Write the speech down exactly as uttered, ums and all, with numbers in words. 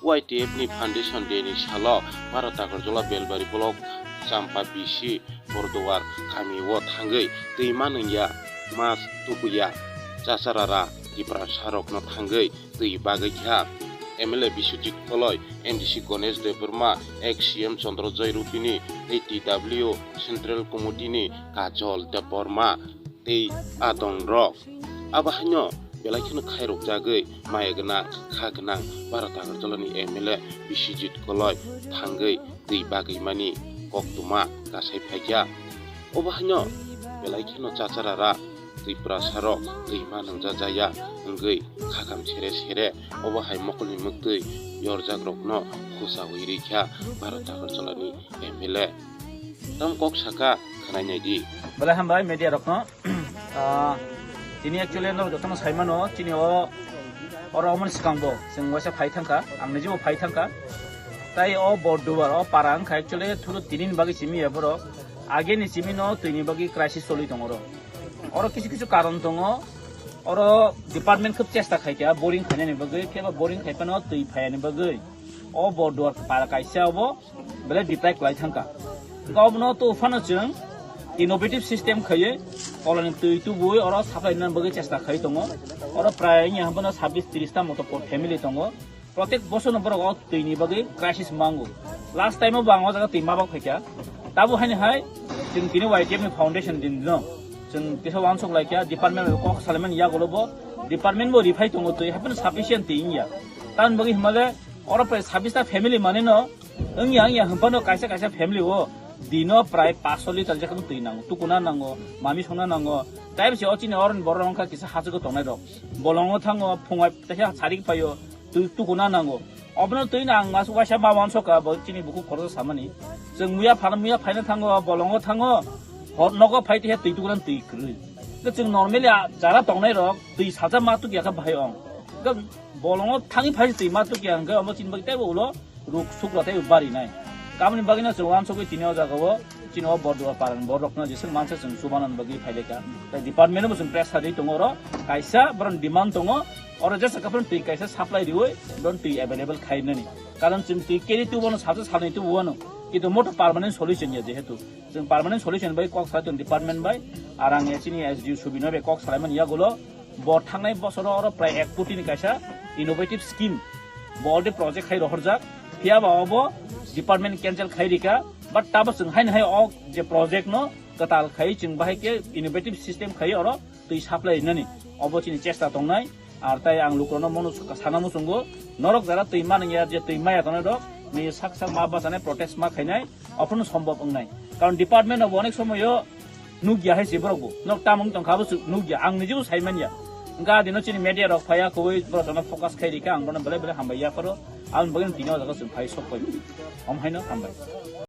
Y T F ni Foundation Day ni salo Bharat Agartala Belbari Block Champa B C Borduar kami o thangwi twi manwngya, mas tukuya, chacharara Tiprasa rokno thangwi twi bagwi kha. M L A Biswajit Koloi, M D C Ganesh Debbarma, ex C M Chandra Joy Rupini tei T W Central Committee ni Kajol Debbarma tei adong rok. Abo haino belai kheno khairokjagwi maya gwnang, kha gwnang Bharat Agartala ni M L A Biswajit Koloi thangwi twi bagwi mani koktwma kasai phaikha. Obo haino belai kheno chacharara Tiprasa rok twi manwngjakya wngwi khakam sere sere obo hai mokolni mwktwi yorjak rokno khusawi rikha Bharat Agartala ni M L A. Tamo kok saka khwnai naidi. Belai hambai media rokno. Ah, tini actually norok jotono saimano, chini o, oro omoni swkangbo chwng waisa phai thangkha, ang nijibo phai thangkha. Tai o Borduar, o para wngkha actually thuro tini ni bagwi simi ya borok. Ageni simi no twini bagwi crisis choli tongo oro. Oro kisu kisu karon tongo. Oro department khub chesta khaikha boring khainani bagwi, phiya ba boring khaiphano twi phayani bagwi. O Borduar para kaisa obo belai deprive kwlai thangkha. Wngkha obono to phano chwng innovative system khaiwi koloni twi tubui oro supply nani bagwi chesta khai tongo. Oro prai wngya hwnphano sabbish tris ta moto family tongo. Protek bosorno borok o twini bagwi crisis mango. Last time o bo ang o jaga twi mabak phaikha. Tabo haini hai chwng tini Y T F ni foundation din dino. Chwng kisa wansuk laikha, department bai kok salaimani yagulo bo. Department bo rifai tongo twi, haphano sufficient twi wngya. Tamoni bagwi hwnmale oro prai sabbish ta family manino wngya, wngya hwnphano kaisa kaisa family o dino prai paanch sho litre jekhano twi nango, tukuna nango, mami songna nango. Tei bisi o chini oroni borok wngkha kisa hachwgo tongnai rok. Bolongo thango, phungai teisa sarik paio, twi tukuna nango. Obono twi nang mas waisa ma wansokha bo chini bukhuk khoroksa samani. Chwng muya phano muya phaina thango, bolongo thango, hor nogo phai teisa twi tukuna twi kwrwi. Khe chwng normally a jara tongnai rok twi saja ma tukya kha bahai ong. Khe bolongo thangwi phai twi ma tukya hwnkhe omo chini bagwi teibo ulo ruk sukla tei bari nai. Tamoni bagwino chwng wansugwi tini o jaga o chini o Borduar parani borok rokno jeswk mansa chwng chubanani bagwi phailekha. Tai department bo chwng pressure ri tongo oro, kaisa borok demand tongo, oro jesa kaphano twi kaisa supply riwi borok twi available khainani. Karon chwng twi keri tubono salsa salnwi tubuano, kintu moto permanent solution ya jehetu. Chwng permanent solution bai kok salai tongo department bai, arang chini S D O Subino bai kok salaimani yagulo. Bo thangnai bosoro oro prai ek koti ni kaisa innovative scheme, bo already project khai rohorjak, phiya ba obo department cancel khai rika, but tabo chwng haino hai o je project no kwtal khai chwng bahai khe innovative system khai oro twi supply rinani obo chini chesta tongnai. Ar tai ang lukurokno mono sana muchungo, norok jara twi manwngya je twi maya tongnai rok ni sak sak ma bachanai protest ma khainai, ophano sombop wngnai. Karon department rok bo onek somoyo nukya hai se borok bo. Nok tamung tongkha bo chwng nukya. Ang nijibo sai manya. Wngkha adino chini media rok phaiya kwbui borok jono focus khai rikha ang bono belai belai hambai yapharo. Aboni bagwi tini o jaga chwng phai sok pai. Om haino hambai.